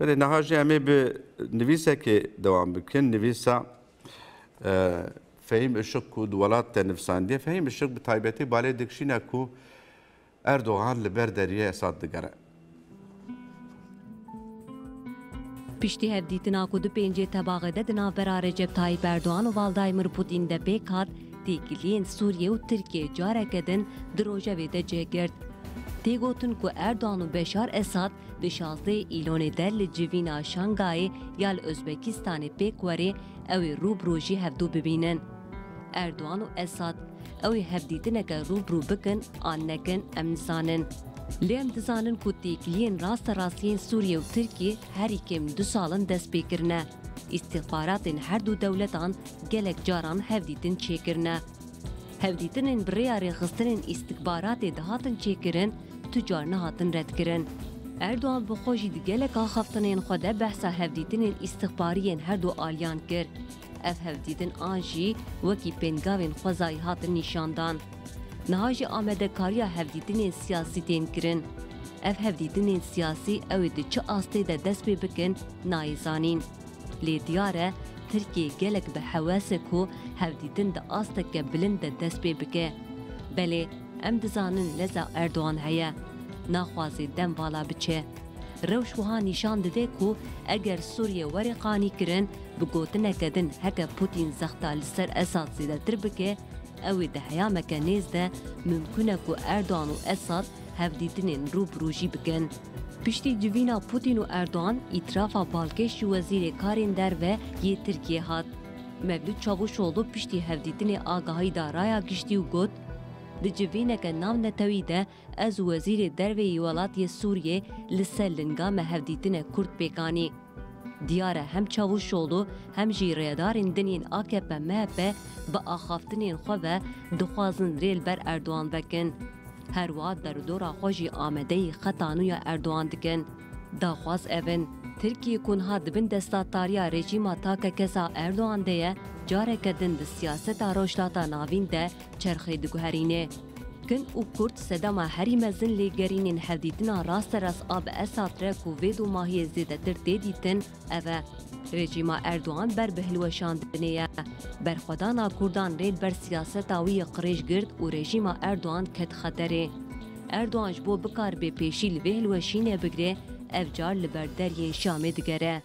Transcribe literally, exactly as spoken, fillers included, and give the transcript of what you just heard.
Belê, niha jî em ê bi nivîsekê dewam bikin. Nivîsa, e, Fehîm Işık ku di welat de nivîsandiye. Fehîm Işık bi taybetî balê dikişîne ku Erdogan li ber deriyê Esad digere. Piştî hevdîtina ku di pêncê tebaxê de di navbera Recep Tayyip Erdogan û Vladimir Putin de pêk hat, têkiliyên Sûriye û Tirkiye careke din di rojevê de cih girt. Tê gotin ku Erdogan û Beşar Esad di şazdehê Îlonê de li civîna Şangayê ya li Ozbekistanê pêk werê ew ê rû bi rû jî hevdû bibînin. Erdogan û Esad, ew ê hevdîtineke rû bi rû bikin an nekin, em nizanin. Lê em dizanin ku têkiliyên rasterast yên Sûriye û Tirkiyê herî kêm du sal in dest pê kirine. Îstixbaratên her du dewletan gelek caran hevdîtin çêkirine. Hevdîtinên bi rêya rêxistinên îstixbaratê dihatin çêkirin, tu car nehatin redkirin. Erdogan bi xwe jî di gelek axaftinên xwe de behsa hevdîtinên îstixbarî yên her du aliyan kir. Ev hevdîtin an jî wekî pêngavên xwezayî hatin nîşandan. Niha jî amadekariya hevdîtinên siyasî tên kirin. Ev hevdîtinên siyasî ew ê di çi astê de dest pê bikin, nayê zanîn. Lê diyar e, Tirkiye gelek bi hewes e ku hevdîtin di asteke bilind de dest pê bike. Belê, em dizanin leza Erdogan heye. Naxwaze dem vala biçe. Rewş wiha nîşan dide ku eger Sûriye were qanîkirin, bi gotineke din heke Putin zexta li ser Esad zêdetir bike, ew ê di heyameke nêz de mimkun e ku Erdogan û Esad hevdîtinên rû bi rû jî bikin. Piştî civîna Putin û Erdogan, îtirafa balkêş ji Wezîrê Karên Derve yê Tirkiyê hat. Mevlût Çavuşoglu piştî hevdîtinê agahî da raya giştî û got, Di civîneke navnetewî de ez û Wezîrê Derve yê welatiyê Sûriyê li ser linga me hevdîtine kurt pêk anî. Diyar e hem Çavuşoglu hem jî rêdarên din yên A K P M H P bi axaftinên xwe ve dixwazin rê li ber Erdogan vekin. Her wiha derûdora xwe jî amadeyî xeta nû ya Erdogan dikin. Daxwaz ev in, Tirkiye ku niha di bin desthilatdariya rejîma takekes a Erdogan de ye, careke din di siyaseta Rojhilata Navîn de çerxê diguherîne. Kin û kurt sedema herî mezin lêgerînên hevdîtina rasterast a bi Esad re ku vê domahiyê zêdetir tê dîtin, ev e. Rejîma Erdogan ber bi hilweşandinê ye. Berxwedana kurdan rê li ber siyaseta wî yê qirêj girt û rejîma Erdogan ket xeterê. Erdogan ji bo bikaribe pêşî li vê hilweşînê bigire, ev car li ber deriyên Şamê digere.